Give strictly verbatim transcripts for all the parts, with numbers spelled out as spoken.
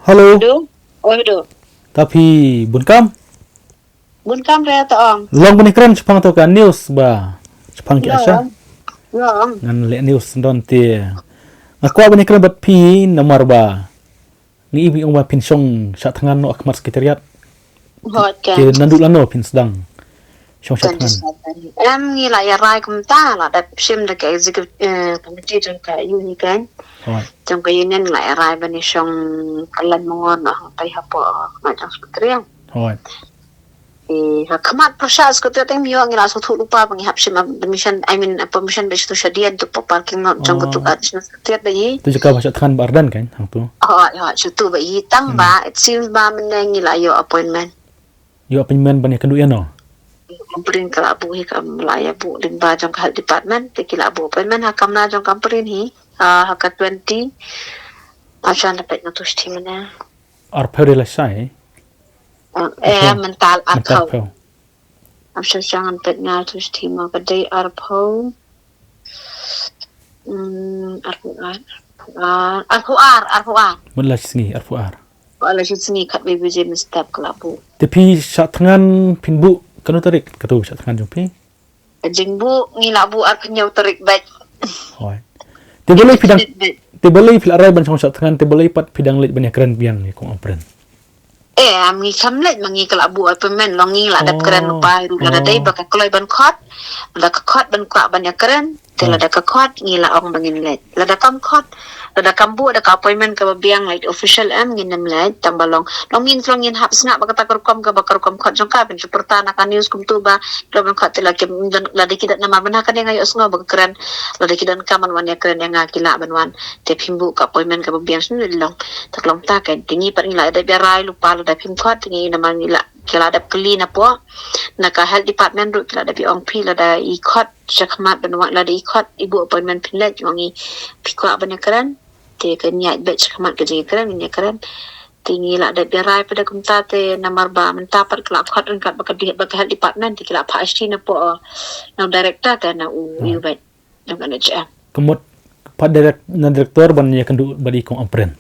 Hello. Do. Oh do. Ta phi bun kam? Bun kam re ta ong. Long bun kren chapang to ka news ba chapang ki asha. Long. Long. Ngan le news don te. Nga kwah bun kren bat phi namar ba ngi ibi ong ba phin shong sha thngan no akmat secretariat. Hot ka. Te nandu lano phin sdang shong sha thngan. Em ngi la ya rai kumta la da shim da ka executive eh, committee jong ka union kan. Hoi. Jong ka union la ya rai bani shong kalan mongor na tai hapo ma jong secretariat. Hoi. Eh, ha khmat prasha secretariat teng mio ngi la so thu lupa ba ngi hap shim permission, I mean permission ba tu shadian tu pa parking lot jong ka tu additional secretariat ba yi. Tu jaka ba sha thngan ba ardan kan hang tu. Oh, ya, chutu ba yi tang ba it seems ba mene ngi la yo appointment. Yo appointment ban ya kendu ya no. Kamprin ka la bu hi kam la ya bu ding ba jong ka health department te ki la bu appointment ha kamna jong kamprin hi. Ah, ha ka twenty. Asan da pet na tu shti mana. Arphew de la shai. Eh, mental Mental arphew. phew. Am sha sha ngan pet nga tu shti ma ka dei arphew. Hmm, arphew ar. Ah, arphew ar, arphew ar. Mut la sngi arphew ar. Wala shi sngi khat baby je mistep ka la bu. Te phi sha thngan phin bu kanu tarik katu sha thngan jong phi. Ka jingbu ngi la bu arphew tarik bek. Hoi. Te balei phi dang te balei phi la rai ban shong sha thngan te balei pat phi dang leit ban ya kren biang ya kong apren. Eh, am ngi kham leit ma ngi ka la bu appointment long ngi la dep kren pa ru la da dei ba ka kloi ban khot. La da ka khot ban kwah ban ya kren. Te la da ka khot ngi la ong ba ngin leit. La da kam khot. La da kam bu da ka appointment ka ba biang leit official em ngin nem leit tang ba long. Long ngin long ngin hap sngap ba ka ta ka rukom ka ba ka rukom khot jong ka phin chu pyrta na ka news kumtu ba kloi ban khot te la kim la da ki da namar ban ha ka dei nga yo sngo ba ka kren. La da ki don ka man wan ya kren ya nga ki la ban wan. Te phim bu ka appointment ka ba biang snu long. Tak long ta ka te ngi pat ngi la da bia rai lupa la da phim khot te ngi namar ngi la ki la da kli na po. Na ka health department ru ki la da bi ong phi la da i khot shakhmat ban wan la da i khot i bu appointment phi leit ong i phi kwah ban ya kren. Te ka nya bet shakhmat ka jing kren nya kren. Te ngi la da bia rai pada kumta te namar ba mynta pat ka la khot ryngkat ba ka di ba ka health department te ki la pha ashti na po. Na director te na u u bet. Jong ka N H M. Kemut pat direct na director ban ya kendu ba di kong apren.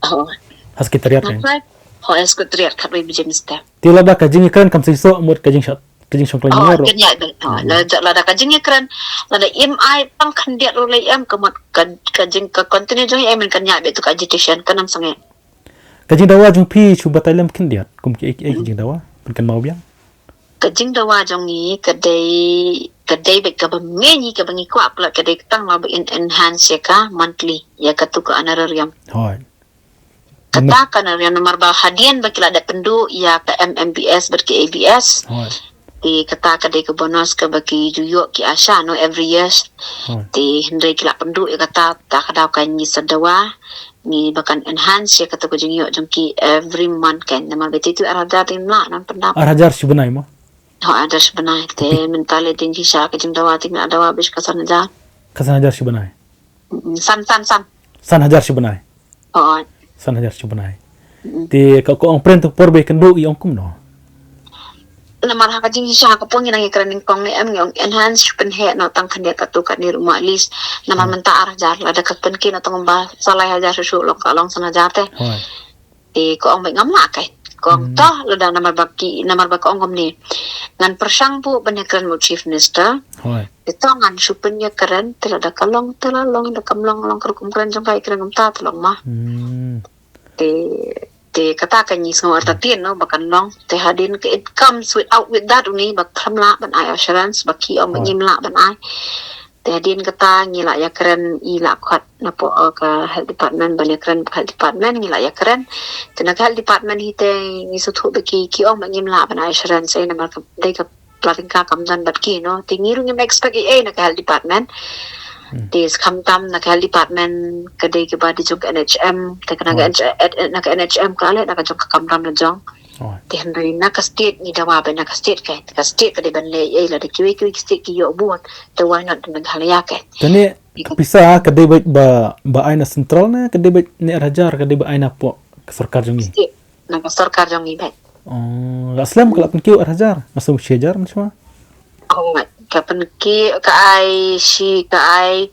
Oh. Ha secretariat kan. Ho secretariat khat wei bijem step. Te la da ka jing kren kam siso mut ka jing shat ka jing shong klai Oh, mor. Kan ya ben. Oh, la da la da ka jing kren. La da im ai pang khyndiat ru lei em kemut ka ka jing ka continue jong em kan ya be tu ka agitation kan nam sange. Ka jing dawa jong phi chu batai lem khyndiat kum ki ek ek jing dawa pun kan mau biang. Ka jing dawa jong ngi ka dei ka dei bet ka ba me ngi ka ba ngi kwah pla ka dei tang ma ba in enhance ya ka monthly ya ka tu ka honorarium. Hoi. Kata ka na rian namar ba hadien ba ki la da pendu ya ka M M B S bad ki A B S. Hoi. Ti kata ka dei ka bonus ka ba ki ju yo ki asha no every year. Hoi. Ti hynrei ki la pendu ya kata ta ka daw ka ngi sa dawa ngi ba kan enhance ya kata ka jing yo jong ki every month kan namar ba ti tu ar hajar ti mla nan pendap. Ar hajar shi bnai mo. Ho ar hajar shi bnai te mental ding ki sha ka jing dawa ti na dawa bish ka san hajar. Ka san hajar shi bnai. Mm, San san san. San hajar shi bnai. Oh, San hajar shi bnai. Te ka ko ong pren tu por be kendu i ong kum no. Namar ha ka jing sha ka pong ngi nang kren ning kong ni em ngi ong enhance shu pen he no tang khyndiat ka tu ka ni ru ma at least. Namar mynta ar hajar la da ka pen ki na tong ba salai hajar shu shu long ka long san hajar te. Hoi. Te ko ong ba ngam la kai. Ko ong to la da namar ba ki namar ba ko ong kom ni. Ngan pershang bu ban ya kren mo chief minister. Hoi. Te to ngan shu pen ya kren te la da ka long te la long da kam long long ka rukum kren jong ka i kren ngam ta te long ma. Hmm. Te te kata ka ngi sngew artatien no ba kan long te hadien ka it comes with out with that uni ba kham lah ban ai assurance ba ki ong ba ngim lah ban ai. Te hadien kata ngi lah ya kren i lah khot na po ka health department ban ya kren health department ngi lah ya kren. Te na ka health department hi te ngi suthu ba ki ki ong ba ngim lah ban ai assurance ai namar ka dei ka pla tyngka kam don bad ki no. Te ngi ruh ngim expect ei ei na ka health department. Te skam tam na ka health department ka dei ka ba di jong ka N H M te ka na ka N H M na ka N H M ka le na ka jong ka kamram la jong. Te hynrei na ka state ngi dawa ba na ka state ka ka state ka dei ban le ei la da kiwi kiwi state ki yo bun. Te why not Meghalaya ka. Te ne ka pisa ka dei ba ba ai na central ne ka dei ba ne ar hajar ka dei ba ai na po ka sorkar jong ngi. Na ka sorkar jong ngi ba. Oh, la slem ka la pynkiew ar hajar, nga sum shi hajar man shwa. Oh, ka pynkiew ka ai shi ka ai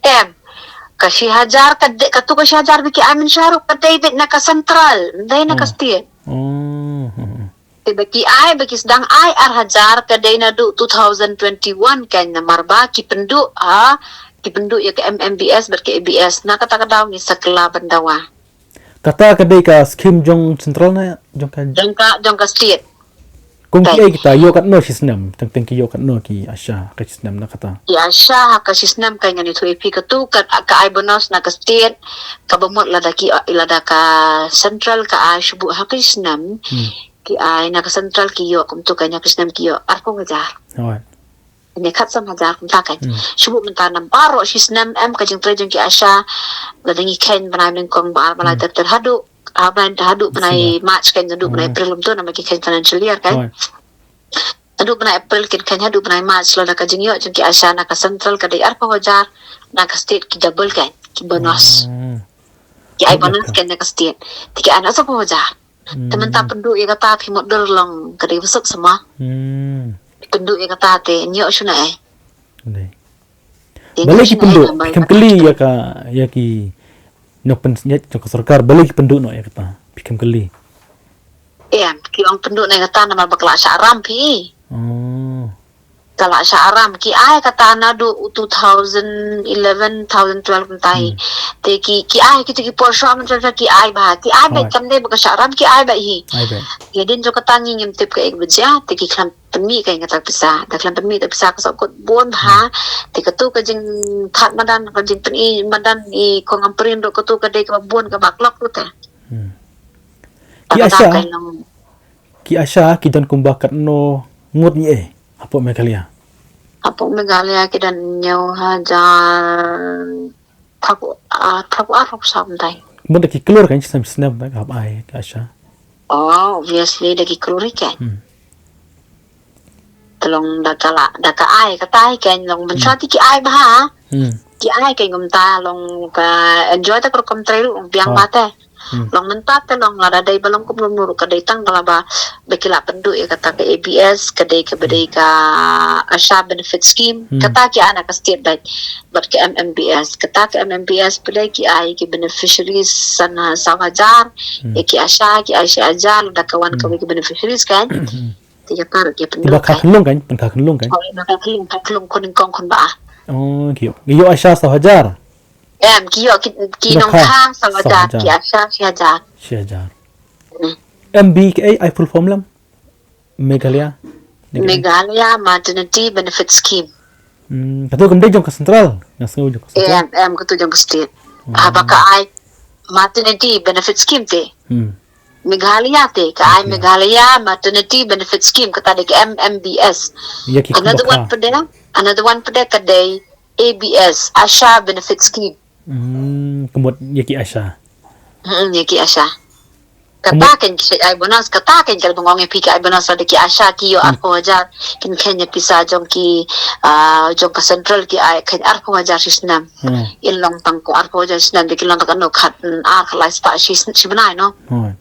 em Ka shi hajar ka dei, katu ka shi hajar ba ki ai mynshuwa ruh ka dei beit na ka central, ym dei na ka state. Te ba ki ai, ba ki sdang ai ar hajar ka dei naduh two thousand twenty-one kan, namar ba ki pynduh, ha, ki pynduh ïa ka M M B S bad ka A B S, na kata ka daw ngi sa kylla ban dawa. Kata ka dei ka skim jong central ne jong ka, jong ka, jong ka state. Kum ki ei kita ïoh katno shi snem, teng teng ki ïoh katno ki ASHA ka shi snem na kata. Ki ASHA ha ka shi snem ka, ngan ïathuh ïa phi, katu ka, ka ai bonus na ka state, kaba mut lada ki, lada ka central ka ai shu buh ha ka shi snem. Ki ai na ka central ki ïoh kumtu ka, na ka shi snem ki ïoh arphew hajar. Hooid. Ïa khatsan hajar kumta kan. Shu buh mynta namar baroh shi snem em ka jingtrei jong ki ASHA. Lada ngi kheiñ bnai nyngkong, ba ar, ba lai, ter ter haduh, ah, bnai haduh bnai March kan, haduh bnai April kumtu namar ki kheiñ financial year kan. Hooid. Haduh bnai April kin kheiñ haduh bnai March, lada ka jingïoh jong ki ASHA na ka central ka dei arphew hajar, na ka state ki double kan, ki bonus. Ki ai bonus kan na ka state. Te ki ai na saphew hajar. Te mynta pynduh ïa kata phi mut dur long ka dei ba suk sama. Pynduh ïa kata te ïoh shuna eh. Balei ki pynduh, phi khlem kylli ïa ka, ïa ki nongpynsngiat jong ka sorkar, balei ki pynduh noh ïa kata, phi khlem kylli? Em, ki ong pynduh noh ïa kata namar ba ka la shah ram phi. Ka la shah ram, ki ai kata naduh two thousand eleven, two thousand twelve mynta hi. Te ki, ki ai kito ki por shuwa mynta ki ai bha, ki ai bha, kam dei ba ka shah ram, ki ai bha hi. Ïa dien jong kata ngi ngim tip kaei ba jia, te ki khlem pynmih ka ïa kata ka pisa, da khlem pynmih ka pisa ka sahkut bun bha. Te katu ka jingthad madan, ka jingpyni madan i kong Ampareen ruh katu ka dei kaba bun kaba klok tu te. Ki ASHA, ki ASHA ki don kumba katno ngut ngi eh hapoh Meghalaya? Hapoh Meghalaya ki don hynñiew hajar Phraphew, ah, phraphew ar, phraphew saw mynta. Mut da ki klur kan, snem snem da ka hap ai ka ASHA. Oh, obviously da ki klur kan. Hmm. Te long da ka la, da ka ai, kata ai kan long mynta te ki ai bha. Hmm. Ki ai kan kumta long ka enjoy ta ka rukom trei ruh biang bha te. Hmm. Long mynta te long lada dei ba long kumno kumno ruh ka dei tang ba la ba ba ki la pynduh ïa kata ka A B S, ka dei kaba dei ka ASHA benefit scheme. Hmm. Kata ki ai na ka state bad, bad ka M M B S. Kata ka M M B S pat ki ai ki beneficiaries san, ah, saw hajar. Hmm. Ïa ki ASHA ki ai shi hajar, da ka wan kawei ki beneficiaries kan. Hmm. Te ïa kata ruh ki pynduh kan. Te ba kha khynlung kan, pyn kha khynlung kan. Oh, ba kha khynlung, kha khynlung khun nyngkong khun ba. Oh, ki ïoh, ki ïoh ASHA saw hajar. Em, ki ïoh ki, ki nongkha saw hajar, ki ASHA shi hajar. Shi hajar. Hmm. M B K A, ai full form lem? Meghalaya? Meghalaya Maternity Benefit Scheme. Hmm, katu kam dei jong ka central, nga sngew jong ka central. Em, em, katu jong ka state. Hmm. Haba ka ai Maternity Benefit Scheme te. Hmm. Meghalaya te, ka ai Meghalaya Maternity Benefit Scheme, kata dei ka M M B S. Another one pat, another one pat ka dei A B S, ASHA Benefit Scheme. Hmm, ka mut ïa ki ASHA. Hmm, ïa ki ASHA. Kata kan ki ai bonus, kata kan ka ba nga ong ïa phi ki ai bonus, da ki ASHA ki ïoh arphew hajar, kin kheiñ ïa pisa jong ki, ah, jong ka central ki ai kheiñ arphew hajar shi snem. Hmm. In long tang ko arphew hajar shi snem, da kin long tang ko khat, mm, ar khat lai spah shi, shi bnai no. Hmm.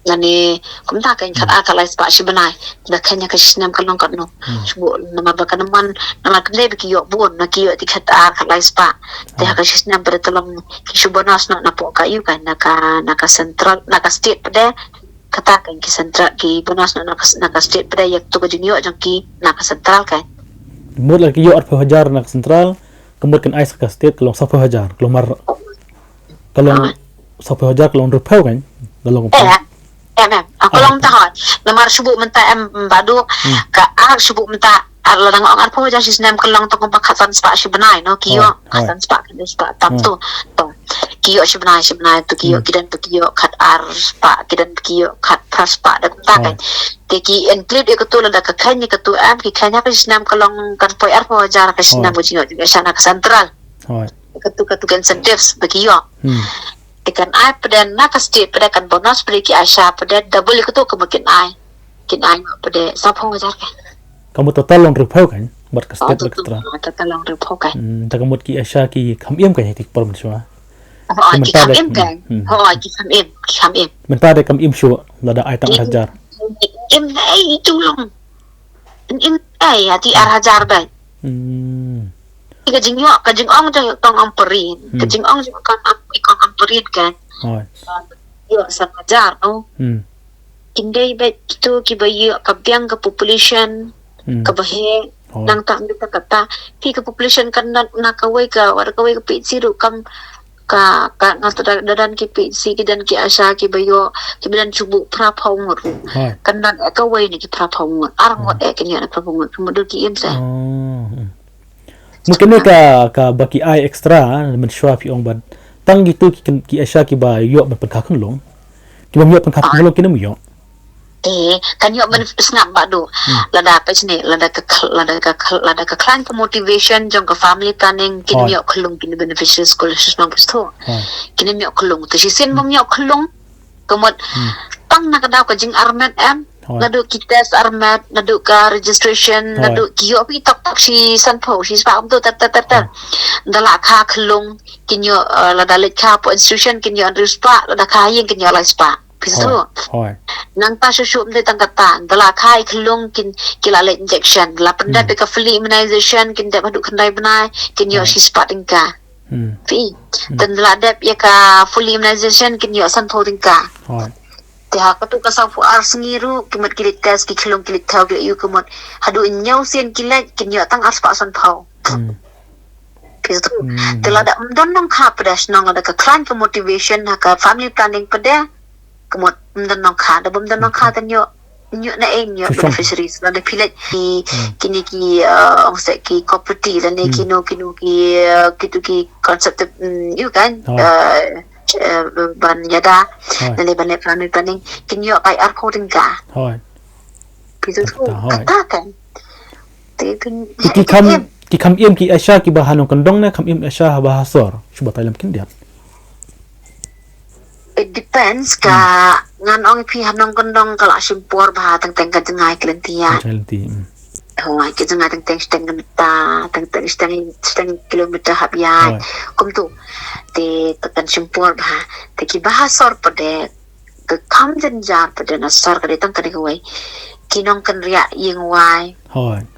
Lane kumta kan khat ar khat lai spah shi bnai. Da kheiñ ïa ka shi snem ka long katno. Hmm. Shu buh namar ba ka namar, namar kam dei ba ki ïoh bun, na ki ïoh te khat ar khat lai spah. Te ha ka shi snem pat te long ki shu bonus noh na pok ka ïu kan, na ka, na ka central, na ka state pat. Kata kan ki central ki bonus noh na ka, na ka state pat ïa katu ka jingïoh jong ki na ka central kan. Mut la ki ïoh arphew hajar na ka central, ka mut kan ai sa ka state ka long sawphew hajar, ka long mar, ka long sawphew hajar, ka long hynriewphew kan? Ka long. Em, em, em. Ah, ka long ta hot. Namar shu buh mynta em, Bah Duk, ka ar shu buh mynta, ar la dang ong arphew hajar shi snem ka long tang kumba khatsan spah shi bnai no, ki ïoh khatsan spah, khatsan spah tam tu. To. Ki ïoh shi bnai, shi bnai tu ki ïoh, ki don tu ki ïoh khat ar spah, ki don tu ki ïoh khat phra spah da kumta kan. Te ki include ïa katu lada ka kheiñ ïa katu em, ki kheiñ ha ka shi snem ka long kan poi arphew hajar ka shi snem ka jingïoh jong ka ASHA na ka central. Katu, katu ka incentives ba ki ïoh. Hmm. Te kan ai pat na ka state pat kan bonus pat ki ASHA pat double ïa katu ka mut kin ai. Kin ai pat sawphew hajar ka. Ka mut total long hynriewphew kan, bad ka state bad ka central. Total long hynriewphew kan. Hmm, te ka mut ki ASHA ki kham im kan ïa ki por mynshuwa. Oh, ki kham im kan. Hmm. Oh, ki kham im, ki kham im. Mynta de kam im shuh, lada ai tang ar hajar. Im, ai itu long. Im, ai ati ar hajar bad. Hmm. Ka jingïoh, ka jingong jong i kong Ampareen. Ka jingong jong i kong Am-, i kong Ampareen kan. Hooid. Ïoh san hajar, no? Hmm. Kin dei bad kito kiba ïoh ka biang ka population, hmm, kaba heh, hooid, nangta mynta kata. Phi ka population kan don na kawei ka, wat kawei ka P H C ruh kam ka, ka nga to da, da don ki P H C, ki don ki ASHA, kiba ïoh, kiba don shu buh phra phew ngut ruh. Hooid. Kan don eh kawei na ki phra phew ngut. Ar ngut eh kin ïoh na phra phew ngut. Ka mut dei ki im sa. Oh, hmm. Mut kane ka, kaba ki ai extra, mynshuwa phi ong ba tang kito ki, ki ASHA kiba ïoh ban pynkha khunlung. Kiba ym ïoh pynkha khunlung kin ym ïoh. Eh, kan ïoh ban sngap ba du. Hmm. Lada ka shane, lada ka khl-, lada ka khl-, lada ka khlaiñ ka motivation jong ka family planning, kin ym ïoh khunlung, kin beneficiary scholarship nong pistol. Kin ym ïoh khunlung. Te shisien bym ïoh khunlung. Ka mut, hmm, tang na ka daw ka jingarmet em, hooid, naduh ki test armet, naduh ka registration, hooid, naduh ki ïoh phi tok tok shi sanphew, shi spah kumto ter ter ter ter. Hooid. Da la kha khunlung, kin ïoh, eh, lada leit kha hapoh institution, kin ïoh hynriew spah, lada kha ha ïing, kin ïoh lai spah. Phi sngewthuh? Hooid, hooid. Nangta shuh shuh ym dei tang kata, da la kha ïa khunlung, kin, ki la leit injection, la pyndep, hmm, ïa ka fully immunization, kin dep haduh khyndai bnai, kin ïoh, hooid, shi spah tyngka. Hmm. Phi. Hmm. Te lada la dep ïa ka full immunization kin ïoh sanphew tyngka. Hooid. Te ha katu ka sawphew ar sngi ruh, ki mut ki leit test, ki khunlung ki leit thaw, ki leit ïoh, ki mut haduh hynñiew sien ki leit, kin ïoh tang arspah sanphew. Hmm. Phi sngewthuh? Hmm. Te lada ym don nongkha pat de shnong, lada ka khlaiñ ka motivation ha ka family planning pat de, ka mut ym don nongkha, da bym don nongkha, hmm, te ïoh, ïoh na ïing, ïoh beneficiaries. Lada phi leit ki, hmm, kine ki, eh, ong seh ki cooperative, lane, hmm, kino, kino ki, eh, kitu ki concept, mm, ïoh kan, oh, eh, eh, ban ïada, oh, lane ban leh family planning, kin ïoh kai arphew tyngka. Hooid. Phi sngewthuh? Kata, hooid. Kata kan. Te phin, ki kham, ki kham im ki ASHA kiba ha nongkyndong ne kham im ASHA haba ha sor? Shu batai lem khyndiat. It depends, ka, hmm, ngan ong ïa phi ha nongkyndong ka la shim por bha, teng teng ka jngai ka lynti ïa. Ka jngai lynti, hmm. Hooid, ka jngai teng teng shiteng kynta, teng teng shiteng, shiteng kilometer hap ïa. Hooid. Kumtu. Te, te kan shim por bha. Te kiba ha sor pat de, ka kham jynjar pat de na sor ka dei tang kane kawei. Ki nongkynriah ïing wai. Hooid.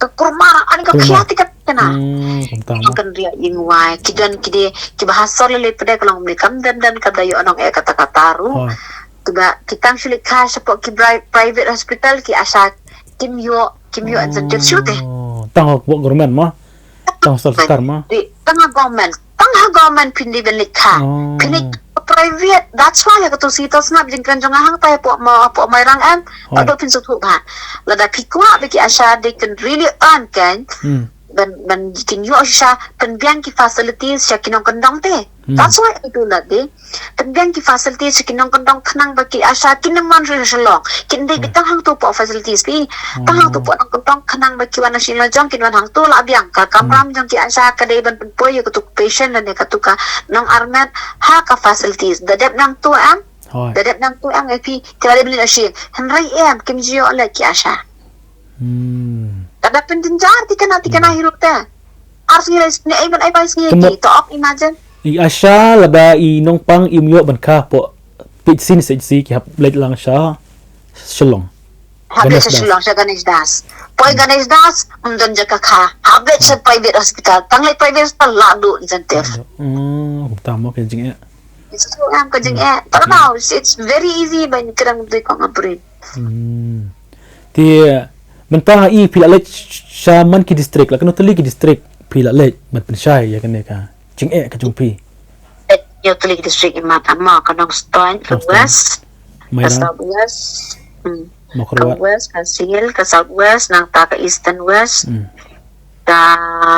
Ka kurmar, ani ka, kurmar, khia ti ka kena. Hmm, kumta mo. Nongkynriah ïing wai, ki don ki dei, kiba ha sor lei lei pat de ka long kumne, kam don don ka da ïoh nong eh kata kata ruh. Hooid. Kiba, ki tang shu leit kha shapoh ki bri-, private hospital, ki ASHA, kim ïoh, kim ïoh incentive shuh te. Oh, tang hapoh government mo? Tang ha sor sorkar mo? Di, tang ha government. Tang ha government phin dei ban leit kha. Oh. Phin leit private. That's why ha katu sngewthuh sngap jingkren jong nga hangta hapoh ma, hapoh Mairang em. Hooid. Haduh phin sngewthuh bha. Lada phi kwah ba ki ASHA they can really earn kan. Hmm. Ban, ban kin ïoh shisha pynbiang ki facilities sha ki nongkyndong te. Hmm. That's why I do that de. Pynbiang ki facilities sha ki nongkyndong khnang ba ki ASHA kin ym wan sha Shillong. Kin dei, hmm, beit tang hangto hapoh facilities phi. Tang hangto, hmm, hapoh nongkyndong khnang ba ki wan na Shillong jong kin wan hangto la biang. Ka kamram, hmm, jong ki ASHA ka dei ban pynpoi ïa katu ka patient lane katu ka nongarmet ha ka facilities. Da dep nangto em. Hooid. Da dep nangto em, eh phi, ki la dep leit na shi. Hynrei em, kim ju ïoh leh ki ASHA. Hmm. Ka da pynjynjar ti kane ti kane, hmm, hi ruh te. Ar sngi lai sngi, ai ban ai bai sngi ki. Ka mut to, ok, imagine. I ASHA lada i nongpang im ïoh ban kha hapoh P H C ne C H C ki hap leit lang sha Shillong. Hap leit sha Ganesh Das. Shillong sha Ganesh Das. Poi, hmm, Ganesh Das, ym don jaka kha. Hap leit sha, hmm, private hospital. Tang leit private hospital la duh incentive. Hmm, kumta mo ka jingeh. It's so, um, ka jingeh. Hmm. Tang now, it's, it's very easy ban kren ïa i kong Ampareen. Hmm. Te mynta i phi la leit sha man ki district, la kano tylli ki district phi la leit ban pynshai ïa kane ka jingeh ka jong phi? Hynñiew tylli ki district i mat, ama ka Nongstoiñ, ka Nongstoiñ. West, ka Mairang. South West, hmm, Mawkyrwat. Ka West, Khasi Hills, ka South West, nangta ka Eastern West, hmm, ka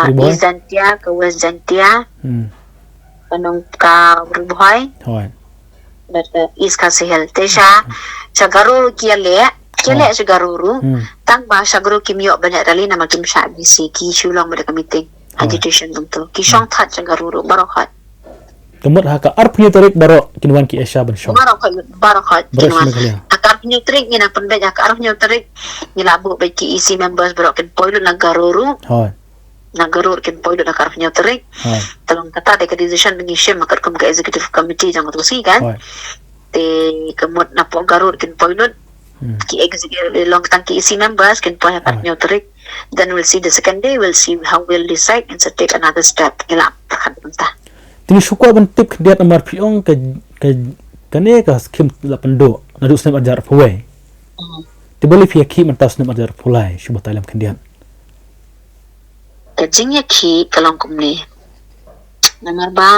Ri Bhoi. East Jaintia, ka West Jaintia. Hmm. Ka Nong-, ka Ri Bhoi. Hooid. Bad ka East Khasi Hills. Te sha, hmm, sha Garo ki ïaleh, ki ïaleh, hooid, sha Garo ruh. Hmm. Tang ba sha Garo kim ïoh ban leh rally namar kim shah D C, ki shu long bad ka meeting. Hooid. Agitation kumto. Ki shong, hmm, thait sha Garo ruh, baroh hooid. Ka mut ha ka arphew hynñiew tarik baroh kin wan ki ASHA ban shong. Baroh hooid, baroh hooid, baroh kin wan. Sha Meghalaya. Ha ka arphew hynñiew tarik ngin nang pynbeit, ha ka arphew hynñiew tarik ngi la buh beit ki E C members baroh kin poi lut na Garo ruh. Hooid. Na Garo ruh kin poi lut ha ka arphew hynñiew tarik. Hooid. Te long kata dei ka decision ba ngi shim ha katkum ka executive committee jong ka tu si kan. Hooid. Te ka mut napoh Garo ruh kin poi lut. Hmm. Ki executive, long tang ki E C members kin poi ha ka, hooid, arphew hynñiew tarik. Then we'll see the second day, we'll see how we'll decide and so take another step. Ngi la pyrkhat mynta. Te ngi shu kwah ban tip khyndiat namar phi ong ka, ka, kane ka skim la pynduh naduh snem arhajar arphew wei. Hmm. Te balei phi ïakhih mynta snem arhajar arphew lai, shu batai lem khyndiat. Ka jingïakhih ka long kumne. Namar ba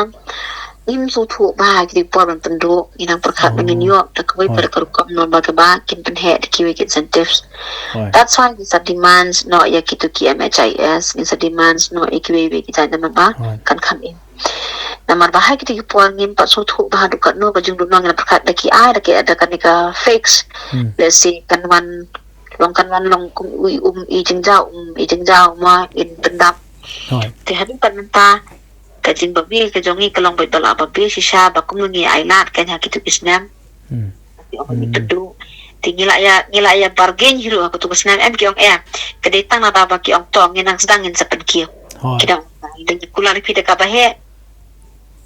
ngim sngewthuh ba ki dei por ban pynduh, ngi nang pyrkhat ba ngin ïoh da kawei pat ka rukom namar ba kaba kin pynheh da kiwei ki incentives. That's why ngin sa demand noh ïa kitu ki M H I S, ngin sa demand noh ïa kiwei wei ki jait namar ba kan kham im. Namar ba ha kitu ki por ngim pat sngewthuh ba haduh katno ka jingduhnong, ngi nang pyrkhat da ki ai da ki, da kane ka fix. Let's say kan wan long, kan wan long kum u i um i jingjaw, um i jingjaw ma in pyndap. Te haduh kan mynta ka jingbabe ka jong ngi ka long beit ba la babe shisha ba kumno ngi ai lad kan ha kitu ki snem. Ki ong ngi pynduh. Te ngi la ïa, ngi la ïa bargain hi ruh ha kitu ki snem, em, ki ong em. Ka dei tang lada ba ki ong to ngin nang sdang ngin sa pynkiew. Ki dang, dang kular phi da kaba heh.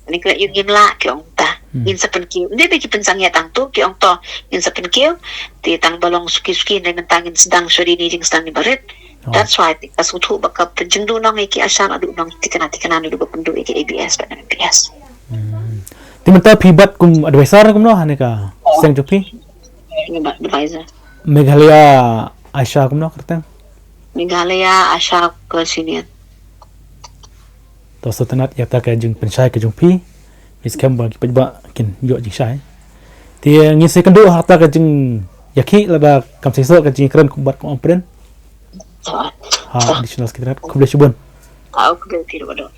Ni ka ïa ngim lah, ki ong ta. Ngin sa pynkiew. Nde ba ki pynsang ïa tang tu, ki ong to ngin sa pynkiew. Te tang ba long suki suki, nde mynta ngin sdang shuwa dei ni jingsdang ni barit. That's why te ka sngewthuh ba ka jingduhnong ïa ki ASHA la duhnong thikna thikna naduh ba pynduh ïa ki A B S bad M P S. Te mynta phi bat kum advisor kumno ha kane ka seng jong phi? Ni bat advisor. Meghalaya ASHA kumno kyrteng? Meghalaya ASHA Workers Union. To sngewtynnat ïa kata ka jingpynshai ka jong phi. Phi skhem ba ki paidbah kin ïoh jingshai. Te ngin sa ïakynduh ha kata ka jingïakhih lada kam shisha ka jingkren kumba kum ong prin. Ha, additional secretary, khublei shibun. Ha, khublei phi ruh.